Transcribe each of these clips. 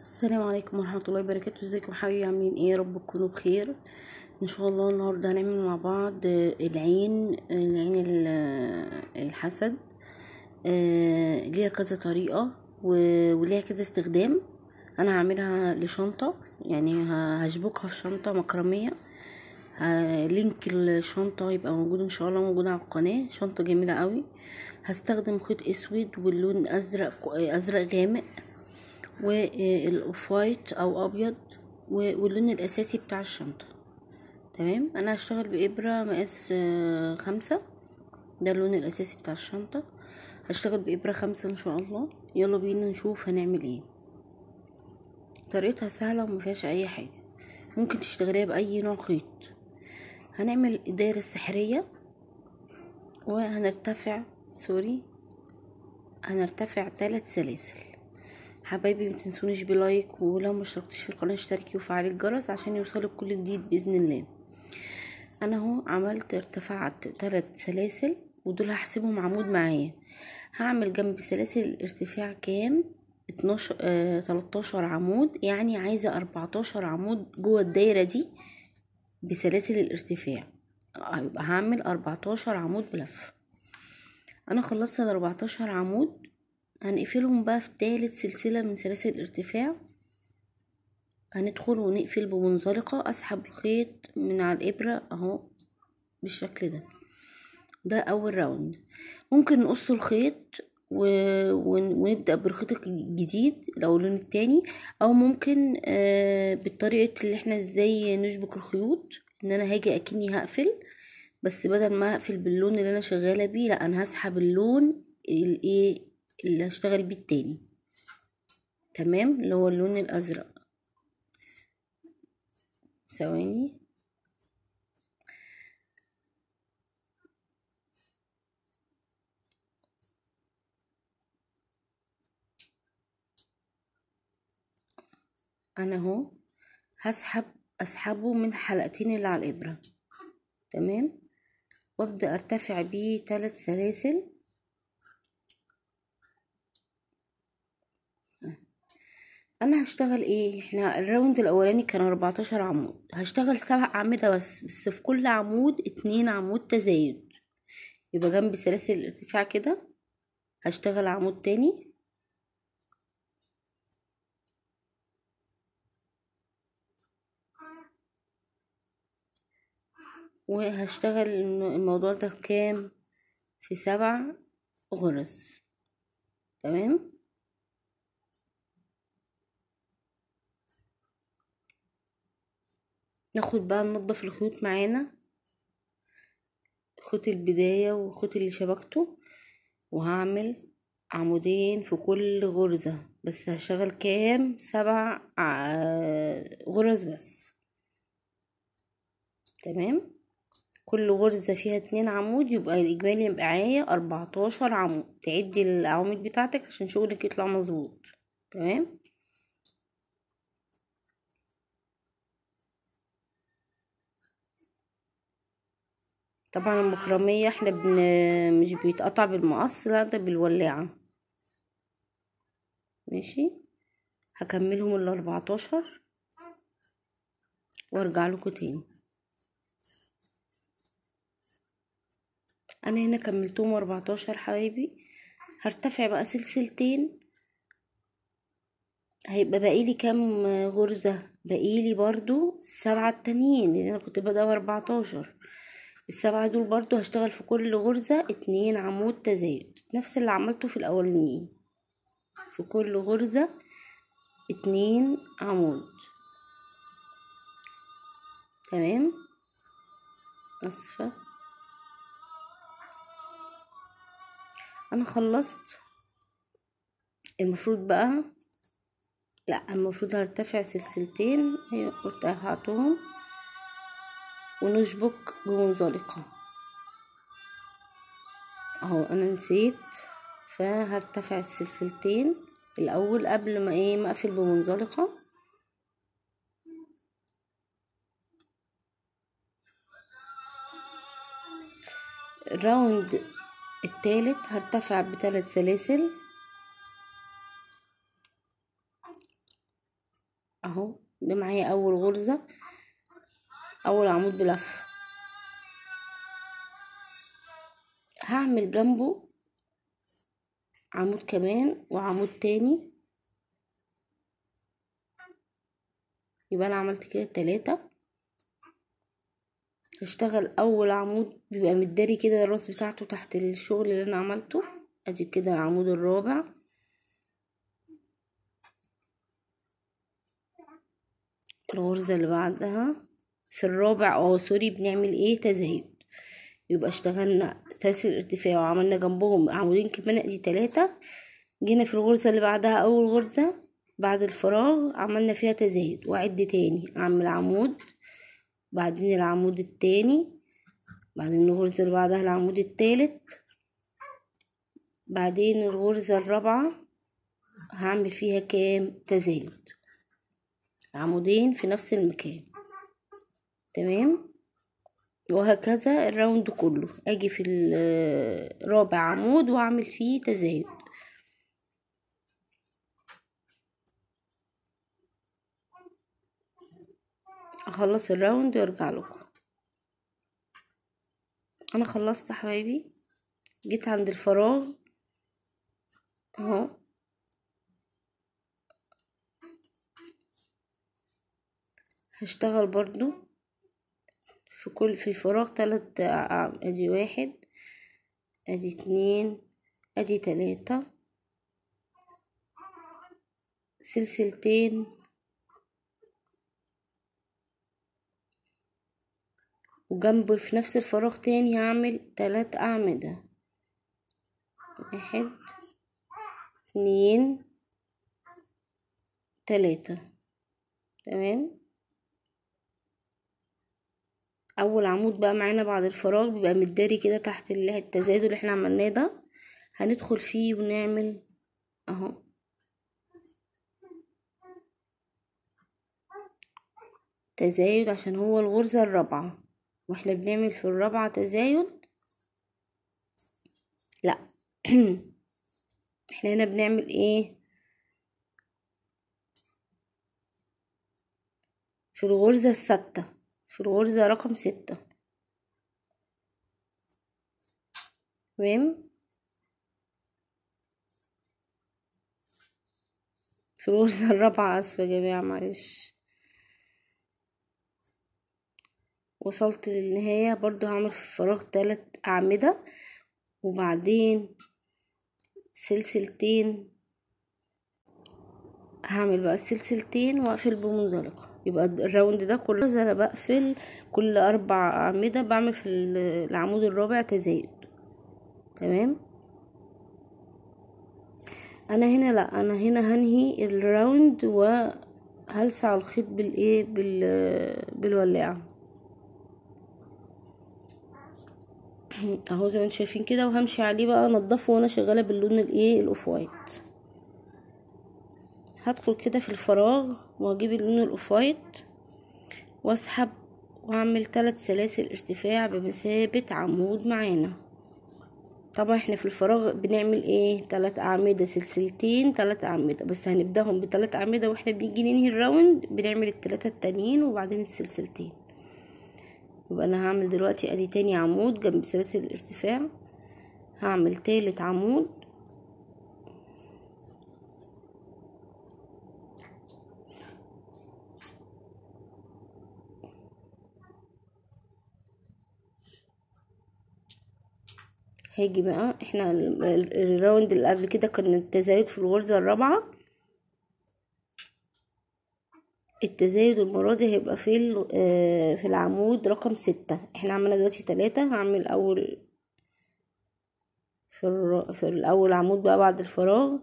السلام عليكم ورحمة الله وبركاته. ازيكم حبايبي، عاملين ايه؟ يا رب تكونوا بخير ان شاء الله. النهارده هنعمل مع بعض العين الحسد. ليها كذا طريقة وليها كذا استخدام. انا هعملها لشنطة، يعني هشبكها في شنطة مكرمية. link الشنطة يبقى موجود ان شاء الله، موجود على القناة. شنطة جميلة قوي. هستخدم خيط اسود واللون ازرق، ازرق غامق، وال off white او ابيض، واللون الاساسي بتاع الشنطة. تمام. انا هشتغل بابرة مقاس 5، ده اللون الاساسي بتاع الشنطة. هشتغل بابرة 5 ان شاء الله. يلا بينا نشوف هنعمل ايه. طريقتها سهلة ومفيهاش اي حاجة، ممكن تشتغليها باي نوع خيط. هنعمل الدايرة السحرية وهنرتفع، sorry، هنرتفع 3 سلاسل. حبايبي متنسونيش ب like، ولو ما اشتركتش في القناة اشتركي وفعلي الجرس عشان يوصلك كل جديد باذن الله. انا اهو عملت، ارتفعت 3 سلاسل، ودول هحسبهم عمود معايا. هعمل جنب سلاسل الارتفاع كام؟ 12 13 عمود، يعني عايزه 14 عمود جوه الدايرة دي بسلاسل الارتفاع. يبقى هعمل 14 عمود بلف. انا خلصت ال 14 عمود، هنقفلهم بقى في تالت سلسلة من سلاسل الارتفاع. هندخل ونقفل بمنزلقة، اسحب الخيط من على الابرة اهو بالشكل ده. ده اول round. ممكن نقص الخيط ونبدأ بالخيط الجديد لو اللون التاني، او ممكن بالطريقة اللي احنا ازاي نشبك الخيوط، ان انا هاجي اكني هقفل، بس بدل ما هقفل باللون اللي انا شغالة بيه، لا انا هسحب اللون الايه اللي هشتغل بيه التاني. تمام، اللي هو اللون الازرق. ثواني، انا اهو هسحب، اسحبه من حلقتين اللي على الابره. تمام، وابدا ارتفع بيه 3 سلاسل. انا هشتغل ايه؟ احنا ال round الاولاني كان 14 عمود، هشتغل 7 اعمدة بس في كل عمود 2 عمود تزايد. يبقى جنب سلاسل الارتفاع كده هشتغل عمود تاني، وهشتغل الموضوع ده كام؟ في 7 غرز. تمام، ناخد بقى ننضف الخيوط معانا، خيط البداية وخيط اللي شبكته، وهعمل عمودين في كل غرزة، بس هشتغل كام؟ 7 غرز بس. تمام، كل غرزة فيها 2 عمود، يبقى الإجمالي يبقى معايا 14 عمود. تعدي العواميد بتاعتك عشان شغلك يطلع مظبوط. تمام، طبعا المكرمية احنا مش بيتقطع بالمقص، لا ده بالولاعة. ماشي، هكملهم ال 14 وارجع لكم تاني. انا هنا كملتهم 14 حبايبي. هرتفع بقى سلسلتين، هيبقى باقيلي كام غرزة؟ باقيلي برضو 7 التانيين، لان انا كنت بادئه 14. ال7 دول برضو هشتغل في كل غرزة 2 عمود تزايد، نفس اللي عملته في الاولانيين. في كل غرزة 2 عمود. تمام، اسفة انا خلصت. المفروض بقى، لا المفروض هرتفع سلسلتين، ايوه ارتفعتهم، ونشبك بمنزلقة اهو. انا نسيت، فهرتفع السلسلتين الاول قبل ما ايه ما اقفل بمنزلقة. ال round التالت هرتفع ب3 سلاسل، اهو، ده معايا اول غرزة، اول عمود بلفة. هعمل جنبه عمود كمان وعمود تاني، يبقى انا عملت كده 3. هشتغل اول عمود بيبقى متداري كده الراس بتاعته تحت الشغل اللي انا عملته. ادي كده العمود الرابع، الغرزة اللي بعدها في الرابع sorry بنعمل ايه؟ تزايد. يبقى اشتغلنا سلاسل ارتفاع وعملنا جنبهم عمودين كمان، ادي 3. جينا في الغرزة اللي بعدها اول غرزة بعد الفراغ عملنا فيها تزايد، واعد تاني اعمل عمود، بعدين العمود التاني، بعدين الغرزة اللي بعدها العمود التالت، بعدين الغرزة الرابعة هعمل فيها كام؟ تزايد، عمودين في نفس المكان. تمام، وهكذا ال round كله. اجي في الرابع عمود واعمل فيه تزايد. اخلص ال round وارجع لكم. انا خلصت يا حبايبي، جيت عند الفراغ اهو، هشتغل برضو في كل في الفراغ 3، ادي 1، ادي 2، ادي 3، سلسلتين، وجنب في نفس الفراغ تاني هعمل 3 أعمدة، 1 2 3. تمام، اول عمود بقى معانا بعد الفراغ بيبقى متداري كده تحت التزايد اللي احنا عملناه ده، هندخل فيه ونعمل اهو تزايد، عشان هو الغرزة الرابعة واحنا بنعمل في الرابعة تزايد. لا احنا هنا بنعمل ايه؟ في الغرزة الستة، في الغرزة رقم 6. تمام، في الغرزة الرابعة، اسفة يا جماعة معلش، وصلت للنهاية. برضو هعمل في الفراغ 3 أعمدة وبعدين سلسلتين، هعمل بقى السلسلتين واقفل بمنزلقة. يبقى ال round ده كله انا بقفل كل 4 أعمدة، بعمل في العمود الرابع تزايد. تمام، انا هنا لا، انا هنا هنهي ال round وهلسع الخيط بالايه؟ بالولاعة اهو زي ما انتم شايفين كده، وهمشي عليه بقى انضفه وانا شغاله باللون الايه؟ ال off white. هدخل كده في الفراغ واجيب اللون ال off white واسحب واعمل 3 سلاسل ارتفاع بمثابه عمود معانا. طبعا احنا في الفراغ بنعمل ايه؟ 3 أعمدة، سلسلتين، 3 أعمدة، بس هنبداهم ب3 أعمدة، واحنا بنيجي ننهي ال round بنعمل ال3 التانيين وبعدين السلسلتين. يبقى انا هعمل دلوقتي ادي تاني عمود جنب سلاسل الارتفاع، هعمل تالت عمود، هاجي بقى احنا ال round اللي قبل كده كان التزايد في الغرزة الرابعة، التزايد المرة دي هيبقى في العمود رقم 6. احنا عملنا دلوقتي 3، هعمل اول في الاول عمود بقى بعد الفراغ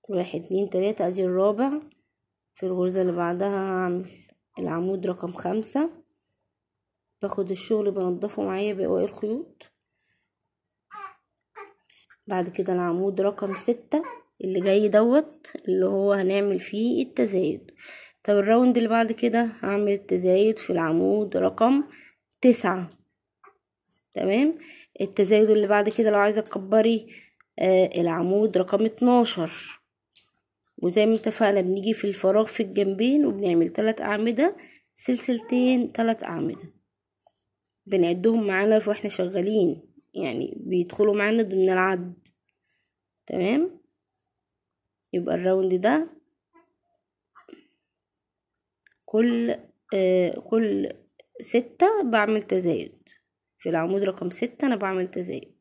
1 2 3، ادي الرابع. في الغرزة اللي بعدها هعمل العمود رقم 5، باخد الشغل بنضفه معايا بواقي الخيوط. بعد كده العمود رقم 6 اللي جاي دوت اللي هو هنعمل فيه التزايد. طب ال round اللي بعد كده هعمل التزايد في العمود رقم 9. تمام، التزايد اللي بعد كده لو عايزة تكبري العمود رقم 12. وزي ما اتفقنا بنيجي في الفراغ في الجنبين وبنعمل 3 اعمدة، سلسلتين، 3 اعمدة، بنعدهم معانا واحنا شغالين، يعني بيدخلوا معانا ضمن العد. تمام. يبقى ال round ده كل 6 بعمل تزايد. في العمود رقم 6 انا بعمل تزايد.